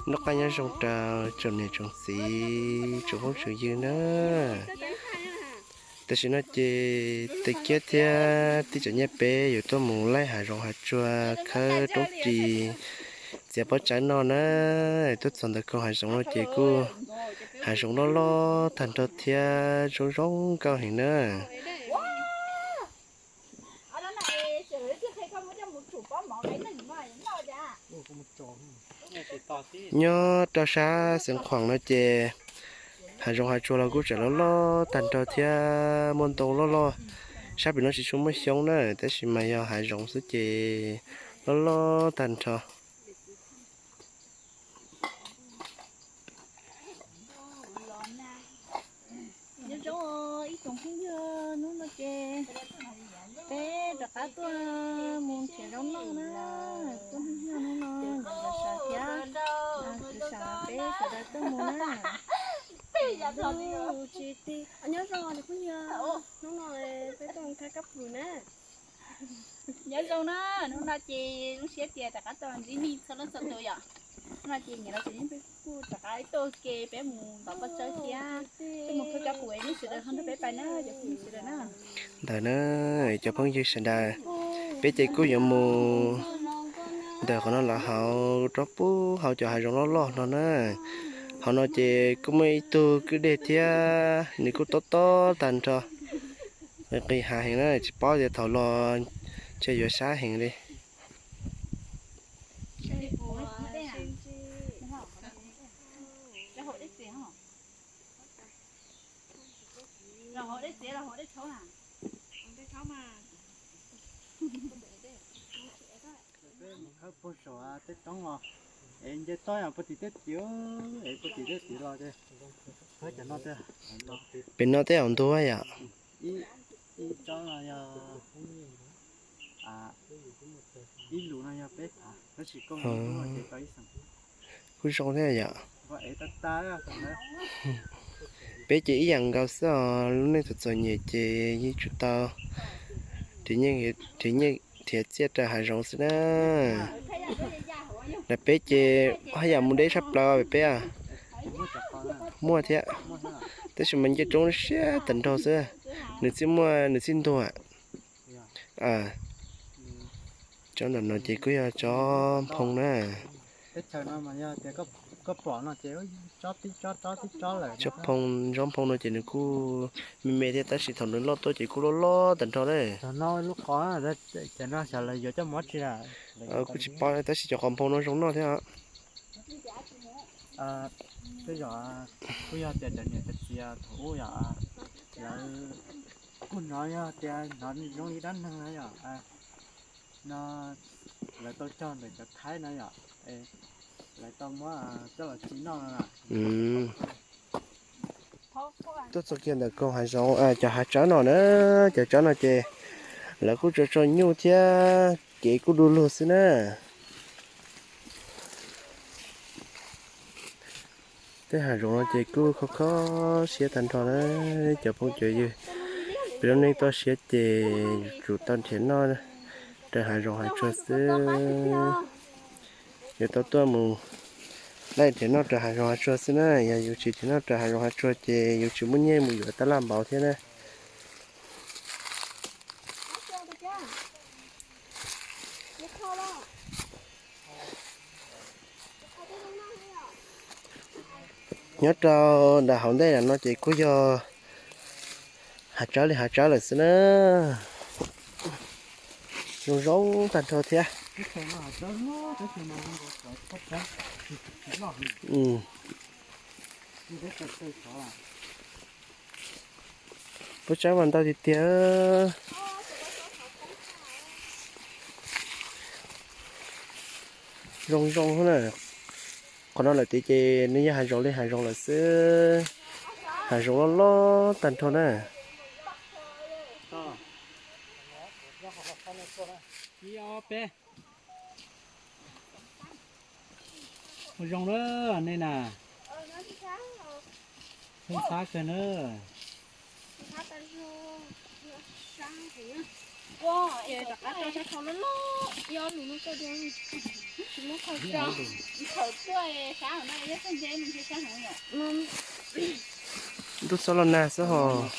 Noj qab nyob zoo rau tsoom niam tsoom txiv tsoom phooj tsoom ywg na. Tam sim no ces tus kiab thiab tib tsoom nyiaj peb yuav tuaj mus laij hav zoov hav tsuag khawb roob ris txiav pob tsawb noj na. Tuaj txog ntawm koog hav zoov no ces kuj hav zoov loj loj tag nrho thiab zoo zoo nkauj heev na. Nyob rau sab Xeev Khuam no ces hav zoov hav tsuag los kuj tseem loj loj tag nrho thiab muaj ntoo loj loj. Sab pem no tsis tshua muaj xyoob na, tab sis mas yog hav zoov xwb ces loj loj tag nrho. Nyob zoo ib tsoom phooj ywg, hnub no ces peb rov qab tuaj mus nrhiav zaub noj na. Tuaj hnub no ntawm Npam Sav thiab Kwv Sam peb sawv daws tuaj mus na. Nyob zoo phooj ywg, hnub no peb tuaj mus thab kab pus na. Nyob zoo na, hnub no ces zoo siab tias rov qab tau ntsib nej txhua leej txhua tus yom. Hnub no ces niam laus tseem yeej kuj rov qab tuaj ua ke peb mus ntov pob tsawb thiab tuaj mus khawb kab pus, nej sawv daws ho nrog peb pais na cov phooj ywg sawv daws na. Ntawd na, cov phooj ywg sawv daws, peb ces kuj yuav mus ntawm qhov no los hauv rov pub hauv cov hav zoov loj loj no na. Hauv no ces kuj muaj ib tug kwj deg thiab nws kuj tob tob tag nrho. Nqis nqis hav heev na, tsis paub tias thaum los ntshe yuav sab heev li. Peb mus khawb puag saum tej roob los, es nce toj yog puag tim tej tid, es puag tim tej tid los ces khawb cov no tiag. Pem no tej zaum ntuag yom. Ib tsob no yog, ib lus no yog peb phav, tab sis koj mus ces tau ib xeem. Kuj zoo thiab yom. Peb ces ib yam nkaus xwb os, lub neej txom txom nyem ces yeej tsum tau nrhiav nyiaj nrhiav txiaj raws hav zoov xwb na. Ntawm peb ces haj yam mus deb tshaj plaws pem peb. Muaj thiab, tab sis mas nce roob siab tag nrho xwb. Nws txij muaj nws txij ntuag. Tsob ntawm no ces kuj yog tsob nphoo na. Tsob nphoo, tsob nphoo no ces nws kuj me me thiab tab sis thaum nws loj tuaj ces kuj loj loj tag nrho na. Kuj tsis paub tab sis cov qos nphoo no zoo noj thiab. Tej zaum kuj yog tias cov niam cov txiv thaum ub yom, lawv kuj hnov yog tias hnov zoo li dab neeg na yom, no lawv tau cog ntawm cov Thaib na yom, lawv tau muab coj los txiv noj no. Tuaj txog kiag ntawm koog hav zoov, cov hav tsawb no na, cov tsawb no ces lawv kuj tso tso nyuj thiab kev kuj du lug xwb na. Tej hav zoov no ces kuj kho kho siab tag nrho na cov phooj cov ywg. Peb lub neej toj siab ces yuav tsum tau nrhiav noj raws hav zoov hav tsuag xwb. Yuav tau tuaj mus laij nrhiav noj raws hav zoov hav tsuag xwb na, yog yus tsis nrhiav noj raws hav zoov hav tsuag ces yus tsis muaj nyiaj mus yuav tab laj npaum thiab na. Nyob rau nram hauv ntej no ces kuj yog hav tsawb li hav tsawb lawm xwb na. Zoo zoo tag nrho thiab. Pob tsawb mas ntau tiag tiag. Zoo zoo na. Qhov no lawm tiag ces nws yog hav zoov li hav zoov lawm xwb. Hav zoov loj loj tag nrho na. Ua zoo na nej na. Pheej txhab kawg na. Ntuj txob los nag xwb hos.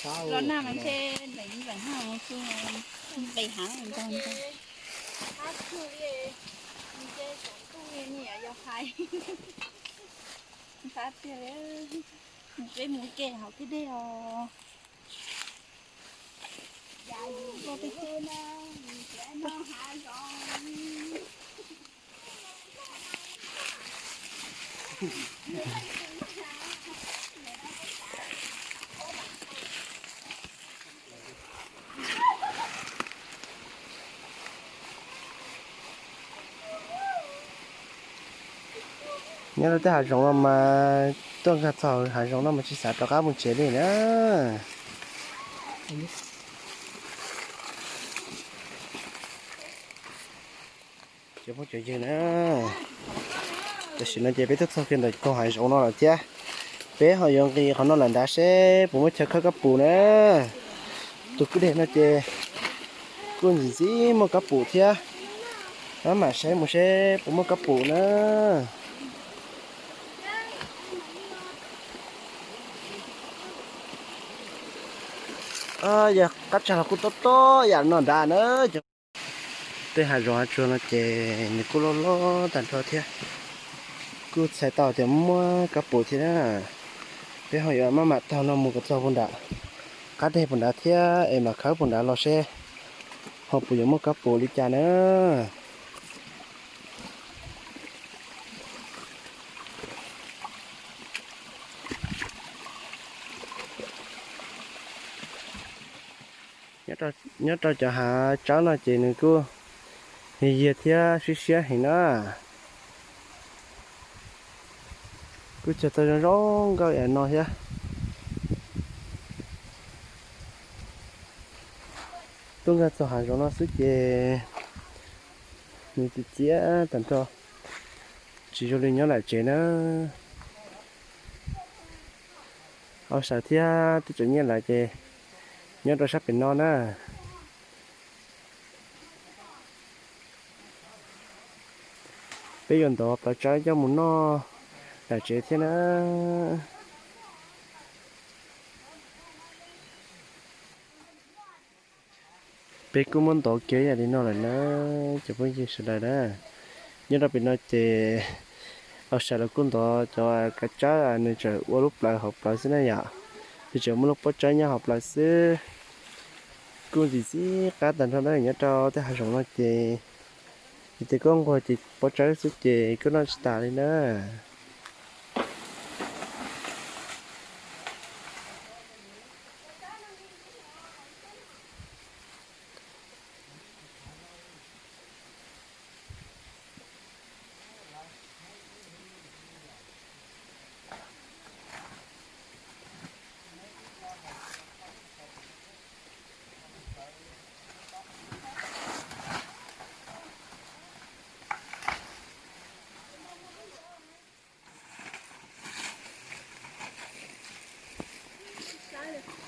Peb mus ke hauv thiab dej os. Nyob rau tej hav zoov no mas tuaj nkag txog hav zoov no mas tsis xav rov qab mus tsev li na. Cov phooj cov ywg na, tam sim no ces peb twb txog kiag ntawm koog hav zoov no lawm thiab. Peb ho yuav nqis qhov no lawm nrad seb puas muaj chaw khawb kab pum na. Tus kwj deg no ces kuj ntxim ntxim muaj kab pum thiab. Peb mam saib mus seb puas muaj kab pum na. Yog qab tsag los kuj tob tob yam no nrad na. Tej hav zoov hav tsuag no ces nws kuj loj loj tag nrho thiab. Kuj txhais tau tias muaj kab pum thiab na. Peb ho yuav maj mam taug no mus kom txog puag nrad, qab deg puag nrad thiab es mam khawb puag nrad los seb ho puas yuav muaj kab pum li cas na. Nyob rau cov hav tsawb no ces nws kuj yig yig thiab siab siab heev na. Kuj cog tau zoo zoo nkauj ib yam no thiab. Tuaj nkag txog hav zoov no xwb ces nws txias txias tag nrho, tsis zoo li nyob lawm tsev na. Au saw thiab tub tseem nyiaj lawv ces nyob rau sab pem no na. Peb yuav ntov plawv tsawb coj mus noj lawm tsev thiab na. Peb kuj muab ntov kiag yam li no lawm na, cov phooj ywg sawv daws na. Nyob rau pem no ces au saw lawv kuj ntov cov kav tsawb nws tseem ua lub plawv hauv plawv xwb na yom. Nws tseem muaj lub pob tsawb nyob hauv plawv xwb. Kuj ntxim ntxim qab tag nrho na, nyob rau tej hav zoov no ces yog tias koj nquag ces pob tsawb xwb ces koj noj tsis tas li na.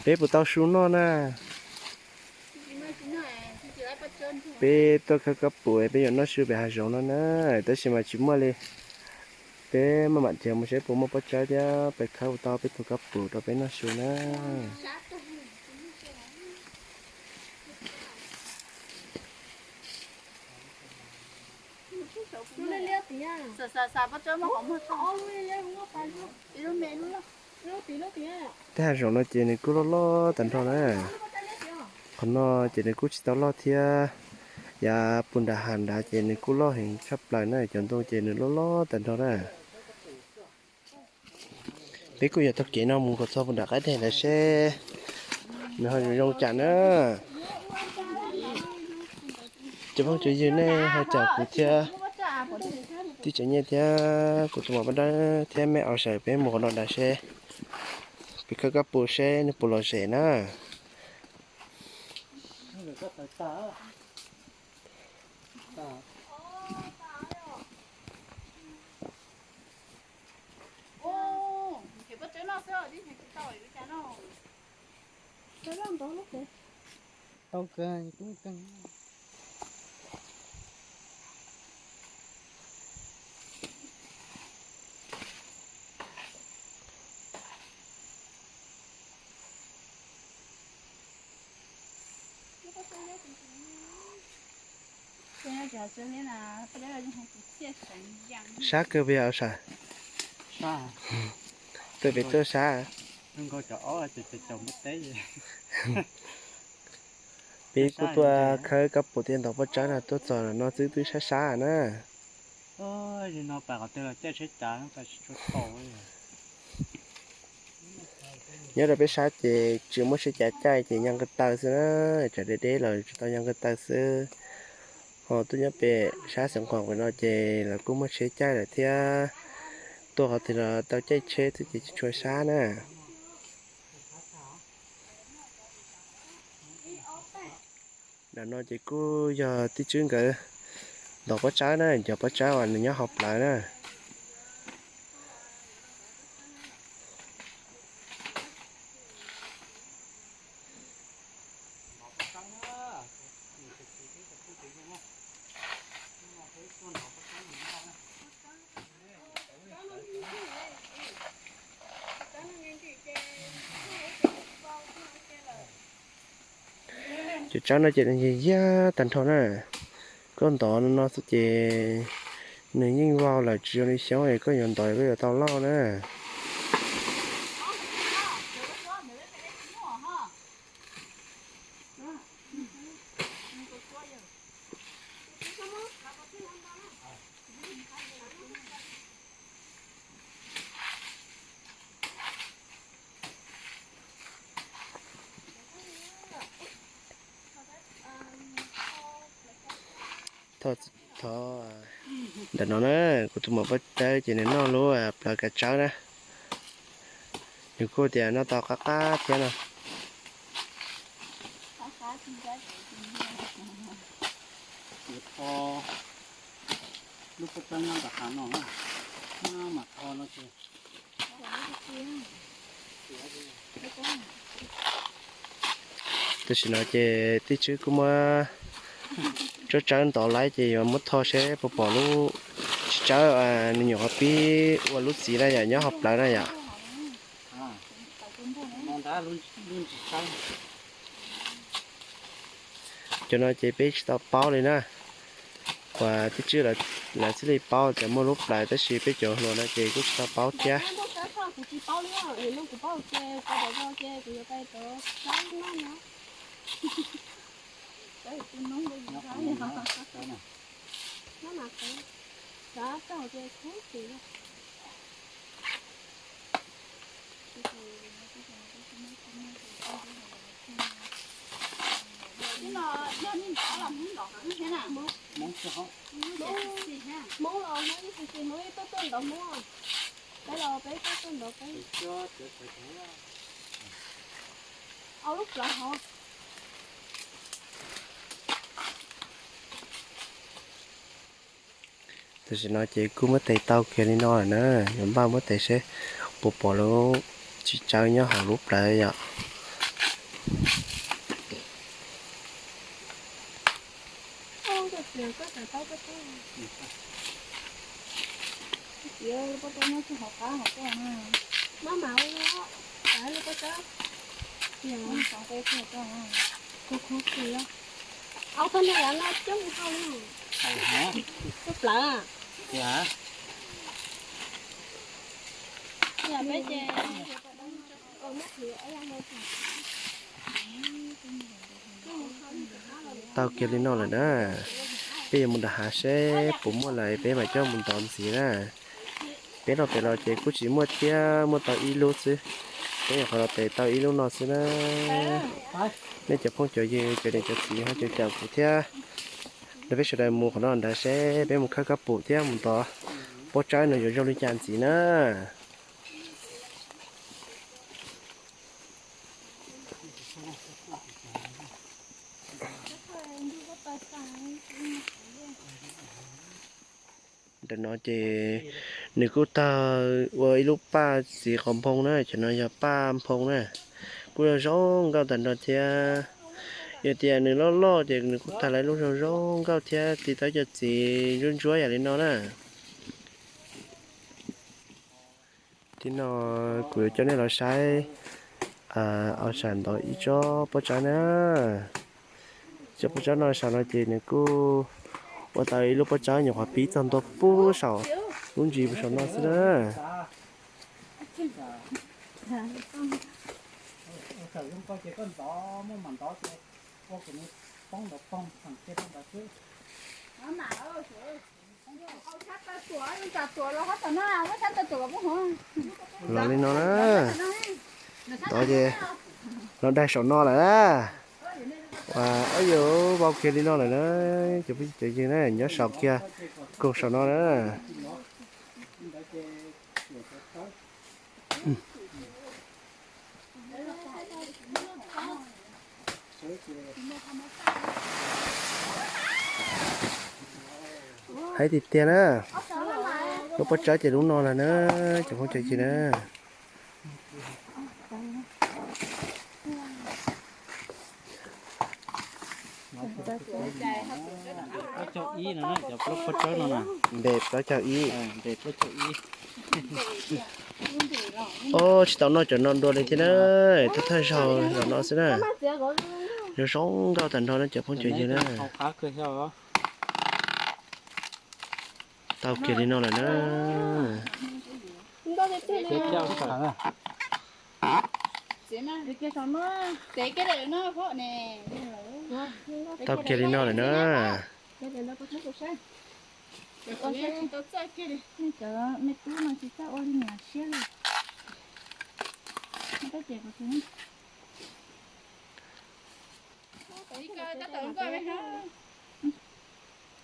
Peb puas tau su noj na? Peb tuaj khawb kab pum, peb yuav noj su pem hav zoov no na, tab sis mas tsis muaj li. Peb maj mam nrhiav mus seb puas muaj pob tsawb thiab peb khawb puas tau peb tus kab pum rau peb noj su na. Tej hav zoov no ces nws kuj loj loj tag nrho na. Qhov no ces nws kuj tsis tau loj thiab. Yav puag nram hav nrad ces nws kuj loj heev tshaj plaws na, cov ntoo ces nws loj loj tag nrho na. Peb kuj yuav taug kev no mus kom txog puag nram qab deg ntawd seb nws ho zoo zoo cas na. Cov phooj cov ywg nej ho caum kuv thiab tij tsev nyiaj thiab kuv tus muam Paj Dawb thiab mej Au Saw peb mus qhov no ntawd seb peb khawb kab pum seb nws puas lom zem na. Tau kawg, tub kawg. Sab kawg puas yog Sam? Tuaj pem tuaj sab. Peb kuj tuaj khawb kab pum thiab ntov pob tsawb na, tuaj txog no xwb twb sab sab na. Nyob rau peb sab ces tsis muaj tsheb cav caij ces nyob nqi taw xwb na, tsam deb deb los tsis tau nyob nqi taw xwb. Ho tuaj nyob pem sab Xeev Khuam no ces lawv kuj muaj tsheb caij lawm thiab, tuaj qhov twg los tau caij tsheb xwb ces tsis tshua sab na. Ntawm no ces kuj yog tij Tswb nkawd ntov pob tsawb na, cov pob tsawb uas nws nyob hauv plawv na. Cov tsawb no ces nws yog yag tag nrho na. Koj ntov no xwb ces nws yeej vau lawm, tsis zoo li xyoob es koj yuav ntov koj yuav tau loj na. Thov, ntawm no na, kuv tus muam pob tsawb ces nws noj lub plawv kav tsawb na. Nws kuj tias noj tau qab qab thiab no. Lub pob tsawb nyob nram hav no, mas tho no ces Tam sim no ces tij Tswb kuj muab tsob tsawb ntov laib ces yuav muab tho seb puas pom lub txiv tsawb nws nyuam qhuav pib ua lub txiv na yom, nyob hauv plawv na yom. Cov no ces peb tsis tau paub li na. Uas tij Tswb lawv thiaj li paub tias muaj lub plawv tab sis peb cov hluas no ces kuj tsis tau paub thiab. Hmoob los Hmoob ib txhis, Hmoob ib tuaj tuaj ntov Hmoob. Peb los peb tuaj tuaj ntov peb. Au lub plawv hov. Tam sim no ces kuj muab tes tau kiag li no lawm na, yuav npaj muab tes seb puas pom lub txiv tsawb nyob hauv lub plawv yom. Au tag nrho no coob hau li. Lub plawv. Tau kiag li no lawm na, peb yuav mus nram hav seb puas muaj lawm peb mam coj mus ntov ntxiv na. Peb noj pem los ces kuj tsis muaj thiab, muaj tau ib lub xwb. Peb nyuam qhuav los tes tau ib lub no xwb na. Nej cov phooj cov ywg, cov niam cov txiv ho caum caum kuv thiab, nrog peb sawv daws mus qhov no ntawd seb peb mus khawb kab pum thiab mus ntov pob tsawb no yuav zoo li cas ntxiv na. Ntawm no ces nws kuj tag ua ib lub paj txiv qos nphoo na, cov no yog paj nphoo na. Kuj yog zoo nkauj tag nrho thiab. Yog tias nws loj loj ces nws kuj tag lawm ib lub zoo zoo nkauj thiab, tiv tau cov txiv ntsuab ntsuab yam li no na. Tib no kuv yuav coj nej los saib Au Sam ntov ib tsob pob tsawb na. Tsob pob tsawb no saum no ces nws kuj Ua tau ib lub pob tsawb nyuam qhuav pib txog ntua puag saum lub ntsis puag saum no xwb na. Los li no na. Tod ces los daig saum no lawm na. Ua, ua yus vau kiag li no lawm na. Cov phooj cov ywg na, nyob saum kiag koog saum no na. Heev tiag tiag na. Lub pob tsawb ces lub no lawm na, cov phooj cov ywg na. Npe plaub caug ib. Ob, tsis tau noj cov no dua li thiab na, thawj thawj zaug zaum no xwb na. Zoo zoo nkauj tag nrho na cov phooj cov ywg na. Tau kiag li no lawm na. Tau kiag li no lawm na. Me tub no tsis txawj ua li niam siab li.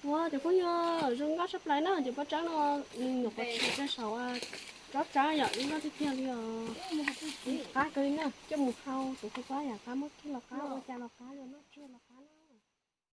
Ua cov phooj ywg, zoo nkauj tshaj plaws na, cov pob tsawb no nws nyuam qhuav tshwm rau saum tsob tsawb yom, zoo nkauj tiag tiag li os. Qab kawg li na, coj mus hau tus kua txob yam qab, muab kiag los qab, ua cas los qab, yuav noj tsuag los